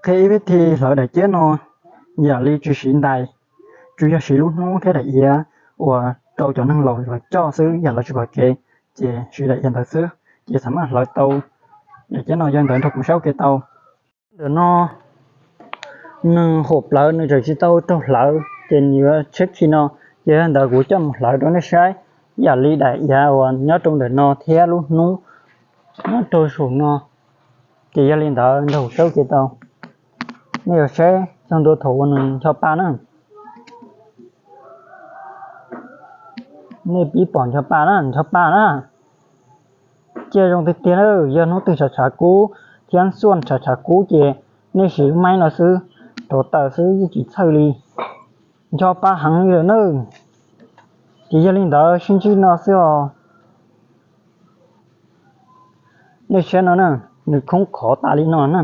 Qhia ib vib thi hlawv daim ciab no yam li tsis siv ntais, tsuas yog siv lub hnub thiab daim iav uas rau cov neeg laus los coj xwb, yam lawv tsis pom kev ces siv daim iav ntawd xwb, ces xam maj hlawv tau. Daim ciab no yog ntawd nrog kuv saib ua ke tau. Ntawm no nws hom plawv nws tseem tsis tau raug hlawv ces nws yuav tsheb khi no, ces yog ntawd kuv coj mus hlawv rau nej saib, yam li daim iav uas nyob rau ntawm no thiab lub hnub nyob rau saum no. Ces yog li ntawd nrog kuv saib ua ke tau. Nej yuav saib txog ntua thaum uas nws ncho pa na. Nej pib pom ncho pa na, ncho pa na. Ciaj zoo tiag tiag na, yog hnub twg tshav tshav kub thiab xuaj tshav tshav kub ces nej siv lub maib no xwb, rauv taws xwb yeej tsis txhawj li. Ncho pa heev li lawm na. Ces yog li ntawd sib ntsib no xwb os. Nej saib no na, nws khoob khov tas li no na.